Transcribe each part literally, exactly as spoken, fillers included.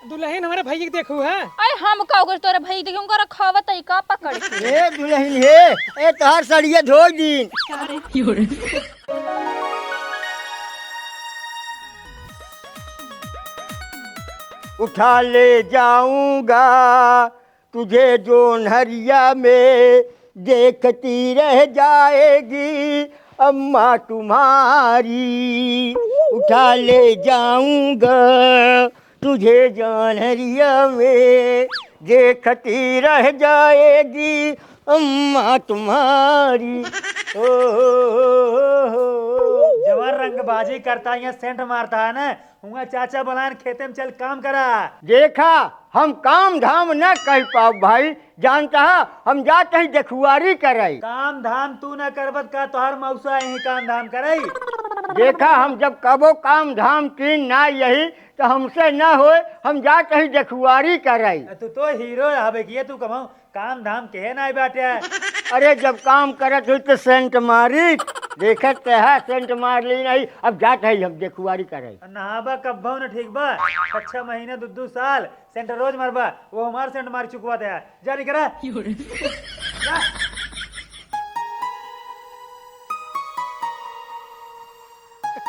दुलहिन हमरे भइया के देखू है। अरे हम का ओकर तोरे भइया के देखी, उनका रखावत है का पकड़ के? ए दुलहिन हे, ए तोहार सड़िया धोइ दीन। उठा ले जाऊंगा तुझे जोन्हरिया में, देखती रह जाएगी अम्मा तुम्हारी। उठा ले जाऊंगा तुझे जोन्हरिया में, देखती रह जाएगी अम्मा तुम्हारी। ओ, ओ, ओ, ओ, ओ। जवन रंगबाजी करता है, यहाँ सेंट मारता है ना, हुआ चाचा बुलाएन, खेते में चल काम करा। देखा, हम काम धाम न कर पाउब भाई, जानता है, हम जात ही देखुआरी करई। काम धाम तू न करबत का, तोहार मौसा यही काम धाम करई। देखा, हम जब कबो काम धाम कीन ना यही, तो हमसे न होए, हम जात ही देखुआरी करई। तू तो हीरो हवे कि ये तू कमाऊ काम धाम केहे नाई बाटे। अरे, जब काम करत हुई तो सेंट मारी, देखत ते है, सेंट मार ली नहीं, अब जात है हम देखुआरी करे। नहाबा कब्बो न ठीक बा, छह छह महीने, दू दू साल सेंट रोज मरबा, वो हमार सेंट मारी चुकवा दे। जा निकरा। जा।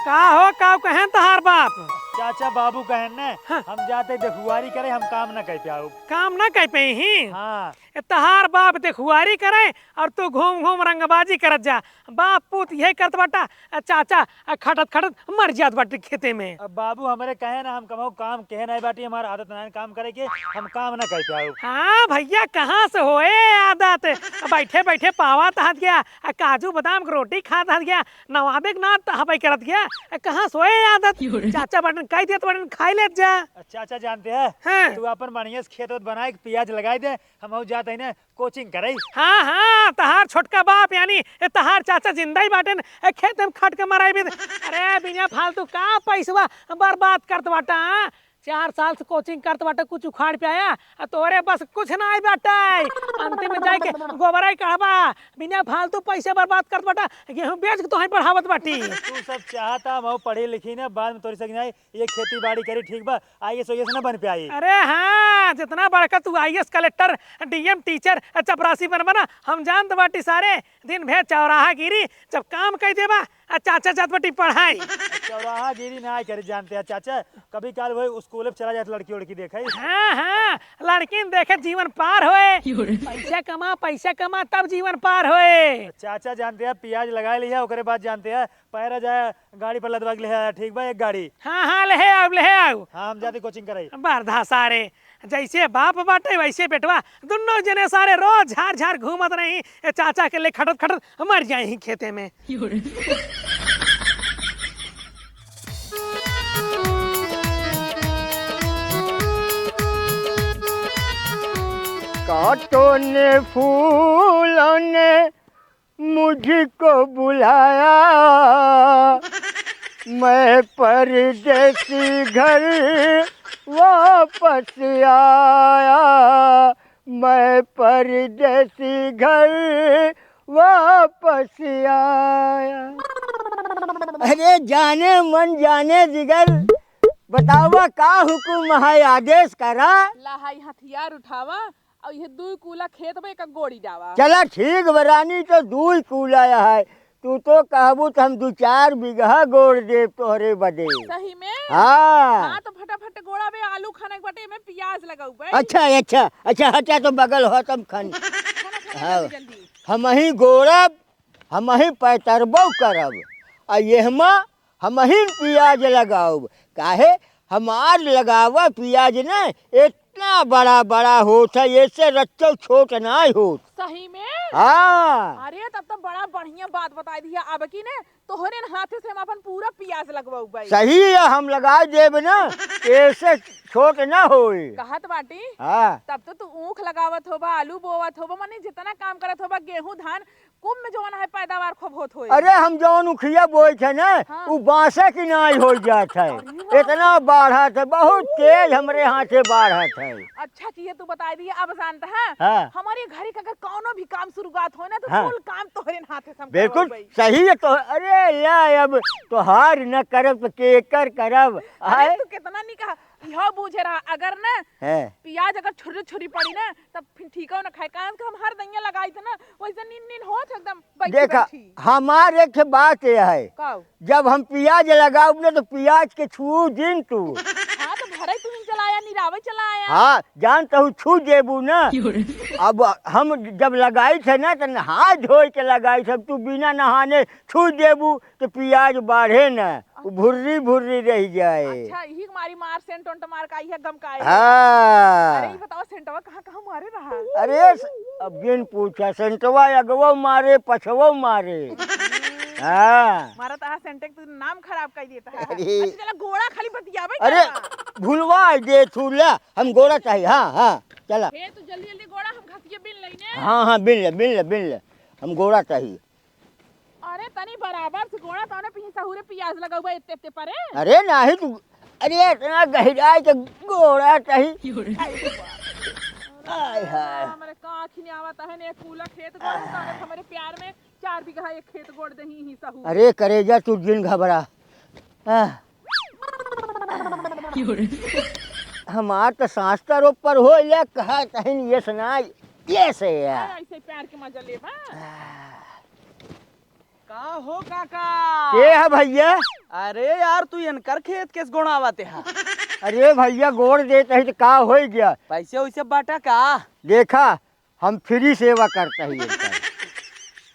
का हो, का कहें तहार बाप? चाचा बाबू कहें ने, हाँ। हम जाते देखुआरी करे, हम काम न कर पाऊ। काम न कर पाई ही? हाँ। ए, तहार बाप देखुआरी करे और तू घूम घूम रंगबाजी करत जा। बाप पूत यही करत बाटा, आ चाचा, आ, खटत खटत मर जात बाटे खेते में। अब बाबू हमरे कहे ना, हम कबहू काम केहे नाई बाटी, हमार आदत नाई काम करे के, हम काम ना कर पाऊ। हाँ भइया, कहाँ से होए आदत? बैठे बैठे पावा तहत गया, आ काजू बादाम के रोटी खात हत गया, नवाबे के नात हबई करत गया, आ कहाँ से होए आदत? चाचा बाटन कह दिया तो बाटन खाई लेत जा। चाचा जानते हैं, हाँ। तू अपन बढ़िया से खेत वेत बनाए के पियाज लगाई दे, हम जात है ना कोचिंग करई। हाँ, हाँ, तहार छोटका बाप यानी ए तहार चाचा जिंदा ही बाटेन, ए खेत में खट के मराई भी। अरे बिना फालतू का पैसवा बर्बाद करत बाटा, हाँ? चार साल से कोचिंग करत बाटा, कुछ उखाड़ पे आया, आ तोरे बस कुछ ना आई बाटे। अंतिम में जाके गोबराई कढ़बा, बिना फालतू पैसे बर्बाद करत बाटा, गेहूं बेच के तोहे पढ़ावत बाटी। तू सब चाहता हम पढ़ी लिखी ना, बाद में तोरी सक जाए, ये खेती बाड़ी करी, ठीक बा, आईएएस ओएएस ना बन पाई। अरे हाँ, जितना बड़का तू आईएएस, कलेक्टर, डीएम, टीचर, चपरासी बनबा ना, हम जानत बाटी सारे, दिन भर चौराहा गिरी, जब काम कई देबा, आ चाचा जात बाटी पढ़ाई। चौराहा गिरी ना करी जानते हैं चाचा, कभी काल वही स्कूल में चला जात लड़की उड़की देखे। हाँ, हाँ, लड़किन देखे जीवन पार होए। पैसा कमा, पैसा कमा तब जीवन पार होए। चाचा जानते हैं, पियाज लगा लिया, ओकरे बाद जानते हैं, पैरा जाए, गाड़ी पर लदवा के ले आया, ठीक बा, एक गाड़ी। हाँ, हाँ, ले आओ, ले आओ। हाँ, हम जाते कोचिंग कराई। बरधा सारे, जैसे बाप बाटे, वैसे बेटवा, दुन्नो जने सारे रोज झार झार घूमत रही, ए चाचा के ले खटत खटत मर जाए ही खेते में। कांटों ने फूलों ने मुझको बुलाया, मैं परदेसी घर वापस आया, मैं परदेसी घर वापस आया। अरे जाने मन जाने जिगर, बतावा का हुकुम है, आदेश करा। ला हाई हथियार उठावा, अउर इहे दुइ कूला खेत में एक गोड़ी डावा। चला ठीक बा रानी, तो दुइ कूला है, तू तो कहबू तो हम दुइ चार बीघा गोड़ देब तोहरे बदे। सही में? हाँ। हाँ, तो फटाफट गोड़ा में आलू खाने के बटे में पियाज लगाऊ बे। अच्छा, अच्छा, अच्छा, हटा तो बगल हो तब खानी। खाना खाने हाँ। जल्दी, जल्दी। हमही गोड़ब, हमही पैतरबो करब, आ यहमा हमहिन पियाज लगाउब, काहे हमार लगावा पियाज न इतना बड़ा बड़ा होत है, ऐसे रच्चो छोट नाहीं होत। सही में? हाँ। अरे तब तो बड़ा बढ़िया बात बताई दिया। अब की न तोहरे न हाथे से हम अपन पूरा पियाज लगवाउब भाई। सही है, हम लगाई देब न, ऐसे छोट न होई। कहत बाटी? हाँ। तब तो तू ऊख लगावत होबा, आलू बोवत होबा, माने जितना काम करत होबा, गेहूं धान कुंभ में जौन है पैदावार खूब होत होई। अरे हम जौन उखिया बोई थे ना, हाँ। उ बांसे की नाई हो जात है। अरे वाह। इतना बाढ़त है, बहुत तेज हमरे हाथे बाढ़त है। अच्छा किए तू बताई दिए, अब जानत है। हाँ। हमारे घर का अगर कौनो भी काम शुरुआत हो ना तो हाँ। कुल काम तोहरे हाथे से हम बिल्कुल करवाउब भाई। सही है तो। अरे या अब तोहार न करब तो केकर करब? अरे आए? तू कितना निक इहो बूझे रहा, अगर ना है। पियाज अगर छुर्री छुर्री पड़ी ना, तब फिर ठीक हो ना खाए। काहे कि हम हर दइया लगाई थे ना, वैसे नीन नीन होत एकदम बैठी देखा, बैठी। हमार एक ठे बात ये है, का? जब हम पियाज लगाउब ना, तो पियाज के छू जिन तू। हाँ, तो भरे तू ही चलाया, निरावे चलाया। हाँ, जान तहु छू देबू ना। अब हम जब लगाई थे ना, तो नहा धोई के लगाई थे, तू बिना नहाने छू देबू, तो पियाज बाढ़े ना, वो भुर्री भुर्री रह जाए। अच्छा, यही मारी मार, सेंट ओंट मार का, यह गम का है। हाँ। अरे, ये बताओ, सेंटवा कहाँ कहाँ मारे रहा? अरे, अब जिन पूछा, सेंटवा अगवो मारे, पछवो मारे। हाँ। मारा तो हाँ, सेंटे के तू नाम खराब कर देता है। अरे। अच्छा, चला, गोड़ा खाली बतियावे अरे, का? भुलवा दे तू, ले, हम गोड़ा चाहिए। हाँ, हाँ, चला। हे, तू जल्दी जल्दी गोड़ा, हम घसिए बिन लेने। हाँ, हाँ, बिन ले, बिन ले, बिन ले, हम गोड़ा चाहिए। अरे, तनी बराबर से गोड़ा, तौने पीछे सहुरे पियाज लगउबा एत्ते एत्ते परे। अरे, नाही तू, अरे, इतना गहिराई के गोड़ा चाहिए। आय हाय। हमरे का आँखी में आवत है ने, पूरा खेत गोड़ उतारे, हमरे प्यार में चार बीघा एक खेत गोड़ दही ही सहू। अरे करेजा, तू जिन घबरा। आह। हमार तो सांस तर ऊपर हो ले, कहा तहिन ये सुनाई, ये से यार। अरे ऐसे प्यार के मजा लेबा। का हो काका? के है भैया? अरे यार, तू इनकर खेत केस गोड़ावत हा? अरे भैया, गोड़ देत ही तो का होइ गया? पैसे वैसे बाटा का? देखा, हम फ्री सेवा करत ही इनकर।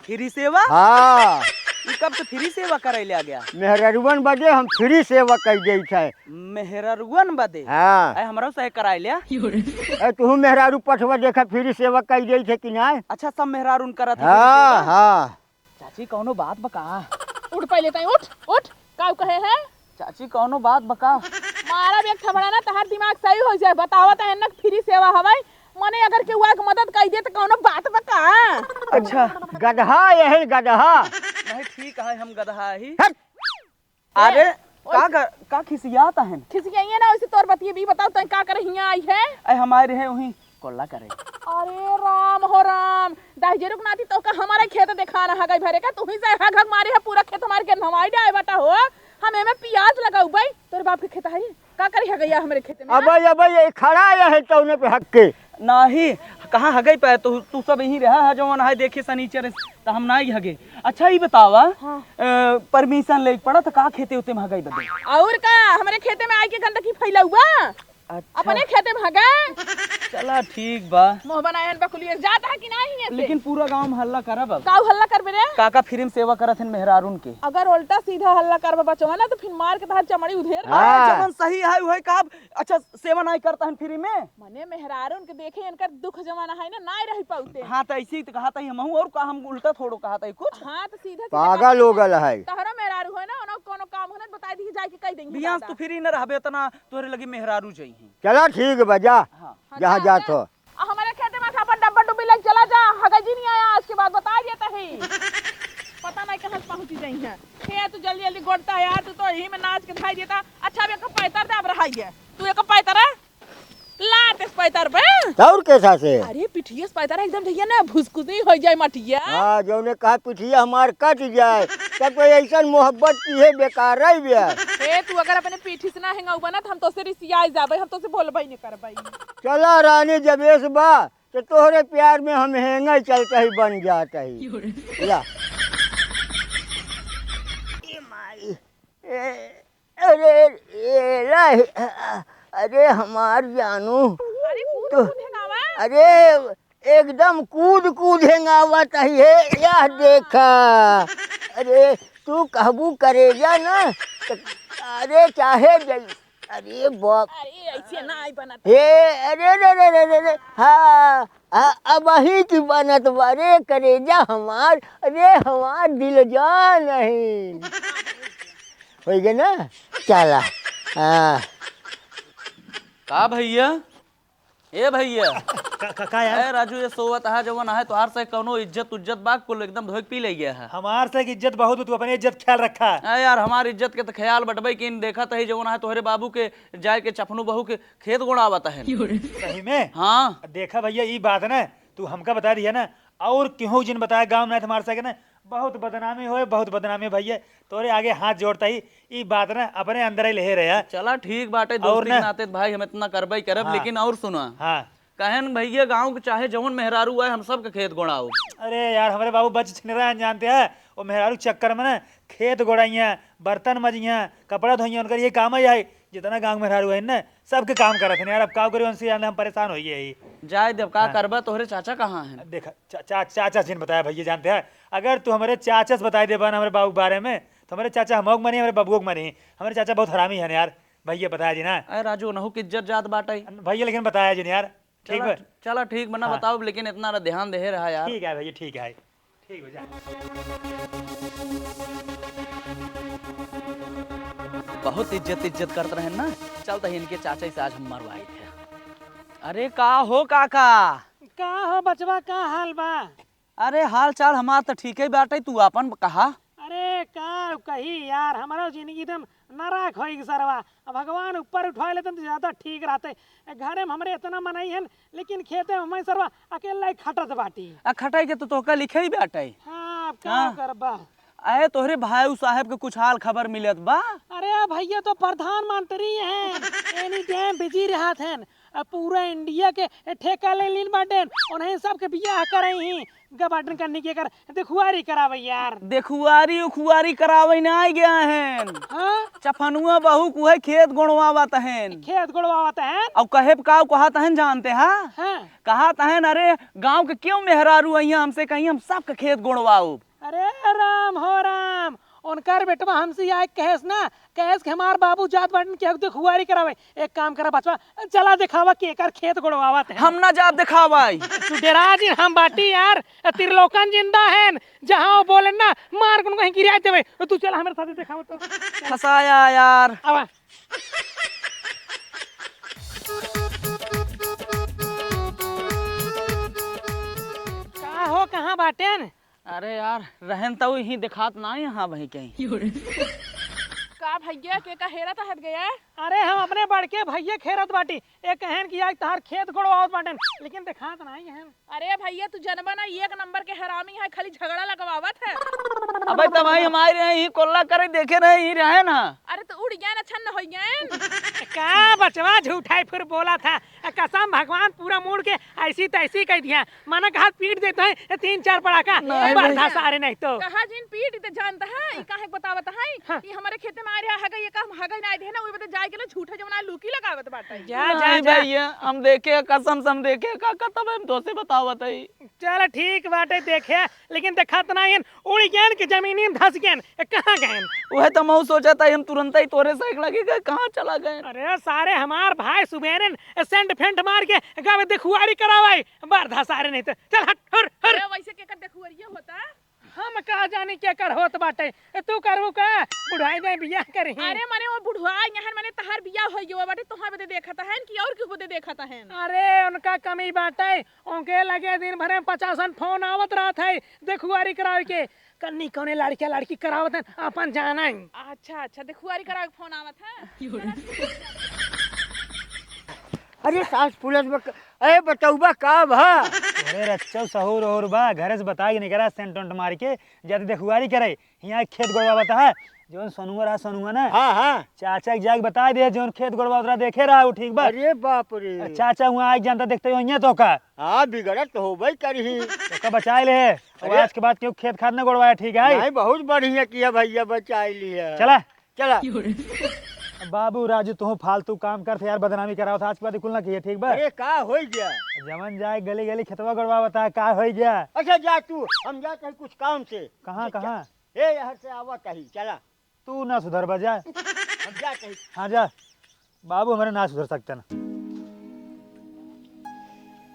फ्री सेवा? हाँ। ई कब से फ्री सेवा करैले आ गया? मेहररुअन बदे हम फ्री सेवा कइ देइत है। मेहररुअन बदे? हाँ। ऐ हमरो से कराइ ल्या। ऐ तुहू मेहरारू पठवा, देखा फ्री सेवा कइ देइत है कि नाय। अच्छा, सब मेहरारून करत है फ्री हाँ, सेवा? हाँ। चाची, कौनो बात बा का? उठ पहिले तई, उठ, उठ। का कहे है? चाची, कौनो बात बा का? मारा भी एक थपड़ा ना, तहार दिमाग सही होइ जाए। बतावत है ना, फ्री सेवा हवाई, मने अगर केहू आके मदद कइ दे त कौनो बात बा का? अच्छा। गदहा यही गदहा। नहीं, ठीक है, हम गदहा ही। हट। अरे, ए, का ओइसे ग-, का खिसियात हन? खिसियाइए ना, वैसे तोर बतिये भी बताओ, तैं का करे हियाँ आई है? ऐ हमारे रहे वहीं कोल्ला करे। अरे राम हो राम, दहिजरू के नाती तो का हमारे खेत देखाना हगई भरे का, तू ही से हग हग मारे है, पूरा खेत हमारे के नवाई डाए बटा हो। हम एमे पियाज लगाऊ बई, तोर बाप के खेत हरी, का करी हगैया हमरे खेत में? अबे, अबे, ये खड़ा है तौने पे हग के। नाही, कहाँ हगई पे? तू, तू सब यहीं रहा है, जवन है, देखी सनीचर, त हम नाही हगे। अच्छा, ई बतावा, हाँ। अ, permission लेके पड़ा त का खेते उते में हगई बदे? और का, हमरे खेते में आइके गंदगी फैलाउबा? अच्छा। अपने खेते में हगे। चला, ठीक बा। मुँह बनाए हन बकुलिए, जाता है कि नाही हियाँ से? लेकिन पूरा गाँव में हल्ला करब अब। काऊ हल्ला करबे रे? काका free में सेवा करत हन मेहरारून के। अगर उल्टा सीधा हल्ला करबे बचवा ना, तो फिर मार के तहार चमड़ी उधेर। हाँ। जवन सही है, उहे कहब। अच्छा, सेवा नाही करत हन free में? मने मेहरारून के देखे इनकर दुख जमाना है ना, नाही रही पाउते। हाँ, त ऐसे ही त कहत ही हमहू, और का हम उल्टा थोड़ो कहत ही कुछ। हाँ, त सीधा सीधा पागल कहत हो गल है। तहरा मेहरारू है ना, उन्हें कोनो काम हो ना, बताई दी, जाके कह देंगे बियास दादा। तू free न रहबे, इतना तोहरे लगे मेहरारू जइहीं। चला ठीक बा, जा। हाँ। हाँ, जहाँ जा, जात जा। हो। आ हमरे खेते में से अपन डब्बा डुब्बी लेके चला जा, हगजी नहीं आया आज के बाद, बता देता ही। पता नहीं कहाँ से पहुँची जाइहीं। हे, तू जल्दी जल्दी गोड़ता है यार, तू तो यही में नाच के धाई देता। अच्छा, अब एक पैतर दे, अब रहाई है। तू एक पैतर है? लात इस पैतर बे। और कैसा से? अरे, पिठिया से पैतर एकदम जइया ना, भुसकुनी हो जाए मटिया। हाँ, जौने कहा पिठिया हमार कट जाए, तब तो ऐसन मोहब्बत की है, बेकार रह गया। ए, तू अगर अपने पीठी से ना हेंगाऊ बना, तो हम तोसे रिसियाई जाबे, हम तोसे बोलबे नहीं करबे। चला रानी, जब ऐस बा, तो तोहरे प्यार में हम हेंगे चलते ही बन जाते ही। ला। ए माई, ए, अरे, ए, ला, अरे हमार जानू, अरे, कूद, तो, कूद हेंगावा। अरे, एकदम कूद कूद हेंगावत ही है, यह देखा। अरे, तू कहबू करेजा ना, तो, अरे, चाहे जल-, अरे बाप। अरे, ऐसे ना आई बनत। हे, अरे, रे, रे, रे, रे, रे। हाँ, आ, अब वही की बनत बा, रे करेजा हमार, अरे, हमार दिल जान नहीं। होइ गए ना? चला। हाँ। का भैया? ए भैया। का, का, का यार? ए राजू, ये सोवत है जवन है, तोहार से कौनो इज्जत उज्जत बा? कुल एकदम धोए के पी ले गया है। हमार से इज्जत बहुत, तू अपने इज्जत ख्याल रखा। ए यार, हमार इज्जत के तो ख्याल बटबे कि इन देखत ही जवन है, तोहरे बाबू के जाए के चपनू बहू के खेत गोड़ावत है। सही में? हाँ। देखा भैया, ई बात ना तू हमका बता दिया ना, और केहू जिन बताया गाँव में, हमार से ना बहुत बदनामी होए, बहुत बदनामी भइया। तोरे आगे हाथ जोड़ता ही, ई बात ना अपने अंदर ही लेहे रहे। चला ठीक बाटे, और दोस्ती के ना। नाते त भाई हम इतना करबे ही करब, हाँ। लेकिन और सुना। हाँ। कहेन भइया गाँव के चाहे जवन मेहरारू आए, हम सबके खेत गोड़ाओ। अरे यार, हमरे बाबू बच छिन रहे हैं, जानते हैं, वो मेहरारू चक्कर में ना खेत गोड़ाइया, बर्तन मजिया, कपड़ा धोइया, उनकर ये काम ही है। जितना गाँव में मेहरारू है ना, सबके काम करत हैं यार। अब का करी उनसे, जाने हम परेशान हो गए ही। जाए देव, का हाँ। करबा, तोहरे चाचा कहाँ हैं? अब देखा, चा-, चा-, चाचा जिन बताया भइया, जानते हैं, अगर तू हमरे चाचा से बताई देबा ना हमरे बाबू के बारे में, तो हमरे चाचा हमहू के मारी, हमरे बबुओ के मारी। हमरे चाचा बहुत हरामी हैं यार, भइया बताया जी ना। अरे राजू, उनहू की इज्जत जात बाटे। भइया लेकिन बताया जी ना यार, ठीक चला, बा? चला ठीक बना हाँ। बताओ, लेकिन इतना ध्यान देहे रहा यार। ठीक है भइया, ठीक है, ठीक बा, जा। बहुत इज्जत, इज्जत करत रहे ना। चल त इनके चाचा से आज हम मरवाई थे। अरे का हो काका? का हो बचवा, का हाल बा? अरे हाल चाल हमार त ठीके बाटे, तू आपन कहा। अरे का कही यार, हमरो जिंदगी एकदम नरक होई गई सरवा। अब भगवान ऊपर उठवा लेते तो ज्यादा ठीक रहते। घरे में हमरे इतना मनई हन, लेकिन खेते में हमई सरवा अकेला ही खटत बाटी। आ खटाई के तो तोहका लिखे ही बाटे। हाँ, अब का हाँ। करबा? अरे तोहरे भाई साहब के कुछ हाल खबर मिलत बा? अरे भइया तो प्रधानमंत्री हैं, any time busy रहत हैं। अब पूरा इंडिया के ठेका ले लीन बाटेन, उन्हें सबके बियाह करई ही। गबाटन करने की कर देखुआरी करावे यार। देखुआरी उखुआरी करावे ना आइ गया हैं। हाँ? चफनुआ बहू कुहे खेत गोड़वावत हैं। खेत गोड़वावत हैं? और कहे का कहत हैं जानते हा? हाँ। कहत हैं, अरे गाँव के क्यों मेहरारू अइया हमसे कहीं हम सबके खेत गोड़वाउब। अरे राम हो राम, उनकर बेटवा हमसे आए कहेस ना, कहेस कि हमार बाबू जात बाटन केहू देखुआरी करावे। एक काम करा बचवा, चला देखावा कि एकर खेत गोड़वावत है। हम ना जाब देखावा। तू डेरा जिन, हम बाटी यार, त्रिलोकन जिंदा हैं, जहाँ वो बोले ना, मार के उनको कहीं गिरा देवे। तो तू चला हमरे साथे देखावा तो। फंसाया यार। आवा। का हो, कहाँ बाटेन? अरे यार, रहन त वही देखात ना यहाँ वही कहीं। का भइया, के का हेरत हत गया? अरे हम अपने बड़के भइया के हेरत बाटी। ए कहेन कि आज तहार खेत गोड़वावत बाटेन, लेकिन देखात ना ही हैं। अरे भइया, तू जनबा ना, एक नंबर के हरामी है, खाली झगड़ा लगवावत है। अबे तब भाई हम आए रहे, ही कोल्ला करे देखे रहे, ही रहे ना। अरे तो उड़ गया ना, छन्न हो गया। का बचवा झूठा ही फिर बोला था। कसम भगवान पूरा मूड़ के ऐसी तैसी कह दिया। माना कहा पीट देता है ये तीन चार पड़ाका। नहीं, नहीं। बर्दाश्त आ रहे नहीं तो। कहा जिन पीट ते जानता है, ई काहे बतावत है? हाँ। ई हमारे खेते में आ रहा है, ये काम हगई ना दे ना, वो बता जाए के ना झूठा जमना लुकी लगावत बाटे। जा, जा, नहीं जा। भइया, हम देखे, कसम से हम देखे, का, का तब हम दोसे बतावत है। चल ठीक बाटे, देखे, लेकिन देखत ना हन, उड़ गयन कि जमीनी में धस गयन, ए, कहाँ गयन? उहे तो महू सोचत ही, हम तुरंत ही तोरे से एक लगे गए, कहाँ चला गए? अरे सारे हमार भाई सुबेरे सेंट फेंट मार के गावे देखुआरी करावे, बर्दाश्त आ रहे नहीं तो। चल हट, हुर, हुर। अरे वैसे केकर देखुआरिया होता? हम का जानी केकर होत बाटे, ए, तू करबू का? बुढ़ाई जाए बियाह करी। अरे मने वो बुढ़वा यहाँ मने तहार बियाह हो गयो बाटे, तोहार बदे देखत हन कि और केहू बदे देखत हन? अरे उनका कमी बाटे, उनके लगे दिन भरे में पचासन फोन आवत रहत है, देखुआरी करावे के। कन्नी कौने लड़किया लड़की करावत हैं, अपन जाना ही। अच्छा, अच्छा, देखुआरी करावे के फोन आवत है। अरे सास पुलिस बक-, अरे बतौबा का भा? अरे रच्चो सहूर ओहूर बा, घरे से बताइ के निकरा सेंट वेंट मार के, जाते देखुआरी करे, हियाँ खेत गोड़वावत है, जौन सोनुआ रहा सोनुआ ना। हाँ, हाँ। चाचा के जाके बताइ दे, जौन खेत गोड़वावत रहा देखे रहा, वो ठीक बा। अरे बाप रे। अरे चाचा हुआँ आइके जानता देखते ही होइहें तो का। हाँ, बिगड़त तो होबे करही। तो का बचाए ले, अब अरे। आज के बाद केहू खेत खाद न गोड़वाए, ठीक है? नहीं, बहुत बढ़िया किया भइया, बचाए लिया। चला। चला। बाबू राजू, तू फालतू काम करत है यार, बदनामी करावत है, आज के बाद कुल ना किए, ठीक बा? अरे, का होइ गया? जवन जाए गली गली खेतवा गोड़वावत है, का होइ गया? अच्छा, जा तू, हम जात है कुछ काम से। कहाँ, जा, जा। कहाँ? ए, यहाँ से आवत है, चला। तू ना सुधरबा, जा। हम जात है। हाँ, जा। बाबू हमरे ना सुधर सकते ना।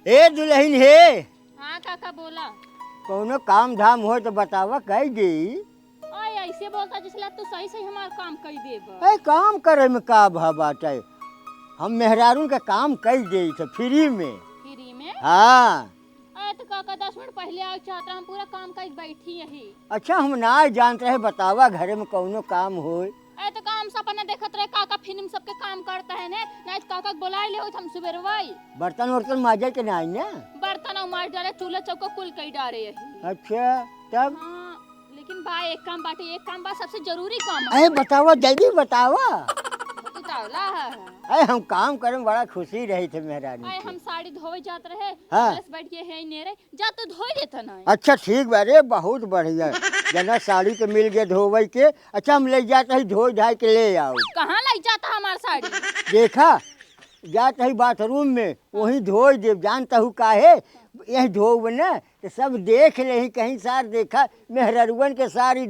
ए दुलहिन हे। हाँ काका बोला। कौनो काम धाम होइ तो बतावा, कइ देई। ओए, ऐसे बोलता जैसे लगता तू सही सही हमार काम कइ देबा। ए, काम करे में का भा बाटे? हम मेहरारून का काम कइ देई थे फ्री में। फ्री में? हाँ। अरे तो काका दस मिनट पहिले आवे चाहत रहा, हम पूरा काम कइ बैठी यही। अच्छा, हम ना जानत रहे, बतावा घरे में कौनो काम होय। अरे तो का हम सपना देखत रहे, काका फिल्म सबके काम करता है ने, नहीं तो काका के बोलाइ ले होत हम सुबेरवाई। बर्तन वर्तन माजे के नाई ना? बर्तन माज डारे, चूल्हा चौका कुल कइ डारे यही। अच्छा, तब? हाँ, लेकिन बा, एक काम बाटे, एक काम बा, सबसे जरूरी काम है। अरे बतावा, जल्दी बतावा। तू तावला है। अरे हम काम करे में बड़ा खुशी रही थे मेहरारू अरे के। हम साड़ी धोवे जात रहे, हाँ। बस बैठ के है ने रे, जा तू धोई देता ना। अच्छा ठीक बा रे, बहुत बढ़िया। जना साड़ी के मिल गए धोवे के। अच्छा हम ले जात ही, धोई धाई के ले आओ। कहाँ ले जाता हमार साड़ी? देखा, जात ही बाथरूम में, वहीं धोई देब। जानता हूँ काहे? यहीं धोब न तो सब देख लेही, कहीं सार देखा मेहररुअन के सारी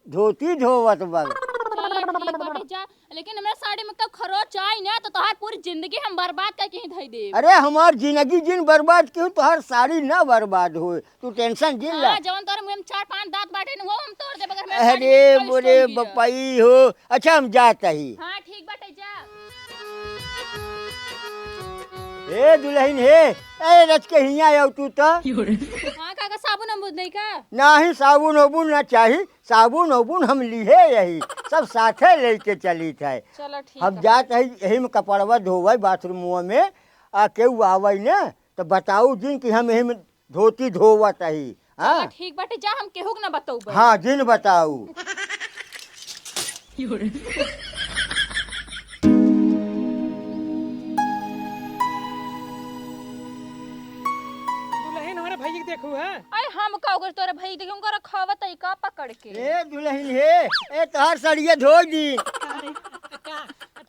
धोती धोवत बा। चला ठीक बाटे, जा। लेकिन हमरा साड़ी में कब खरोच आई ना तो तोहार पूरी जिंदगी हम बर्बाद करके ही धई देब। अरे हमार जिंदगी जिन बर्बाद क्यों, तोहार साड़ी ना बर्बाद होए, तू टेंशन जिन ला। हाँ, जवन तोरे मुंह में चार पांच दांत बाटे न, वो हम तोड़ देब अगर हमरा साड़ी अरे में कल बोरे stone गिरा। बपई हो। अच्छा हम जात ही। हाँ ठीक बाटे, जा। ए दुल्हन हे, ए रच के हिया आओ तू तो। हाँ काका, साबुन अमबूद नहीं का? नाही, साबुन ओबुन ना चाही, साबुन ओबुन हम लिहे यही, सब साथे लेके चली थे। चलो ठीक हम है। जात है यही में कपड़वा धोवे बाथरूम में, आ केहू आवे न तो बताऊ जिन कि हम यही में धोती धोवत ही। चलो हाँ ठीक बाटे, जा हम केहू के ना बताऊ बस। हाँ जिन बताऊ। दुल्हन हमारे भैया के देखू है। अरे हम का ओकर तोरे भैया के देखू, उनका रखावत है का पकड़ के? ए दुल्हन हे, ए तोहार सड़िया धो दी। अरे का,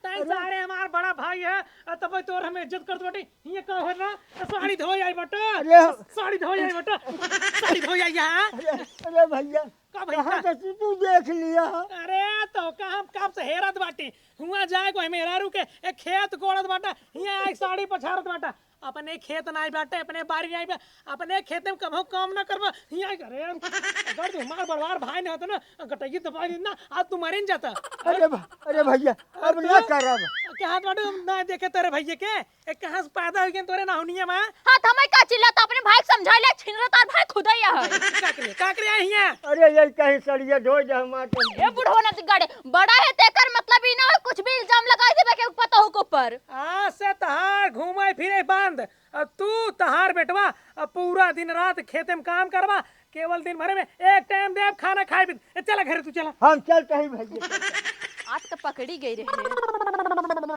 तैं सारे हमार बड़ा भाई है, आ तब तोर हमें इज्जत करत बाटी। ये का हो ना, साड़ी धोई आई बटा। अरे साड़ी धोई आई बटा। साड़ी धोई आई यहाँ। अरे, अरे भैया, का भैया? कहाँ से तू, तू देख लिया? अरे तो का हम कब से हेरत बाटी। हुआ जाए कोई मेहरारू के एक खेत कोड़त बाटा, हियाँ एक साड़ी पछारत बाटा। अपने खेत नाई बाटे, अपने बारी नाई बा, अपने खेते में कबहू काम ना करबा। हियाँ करे, अगर तू हमार बड़वार भाई ना होता ना, गटैया दबाई देत ना, आज तू मरे न जाता। अरे भ-, अरे भैया, अब अब ना तू करब। कहाँ बाटे, हम ना देखे तेरे भैया के। ए, कहाँ से पैदा हो गए तोरे नाहुनिया में? हाँ, तो हमें का चिल्ला, तो अपने भाई के समझा ले, छिनरा तार भाई खुद ही है। का करे, का करे आई हियाँ? अरे, ये कहीं सड़िया धो जा, हमार तो ए, बुढ़वा ना गाड़े, बड़ा है तेकर मतलब ई ना हो, कुछ भी इल्जाम लगाई देबे के पतोहू के ऊपर। आज से तहार घूमे फिरे बंद। अब तू, तहार बेटवा, अब पूरा दिन रात खेते में काम करबा, केवल दिन भरे में एक टाइम देब खाना खाए भी। ए, चला घरे तू, चला। हम चलते ही भैया। आज तो पकड़ी गई रहे।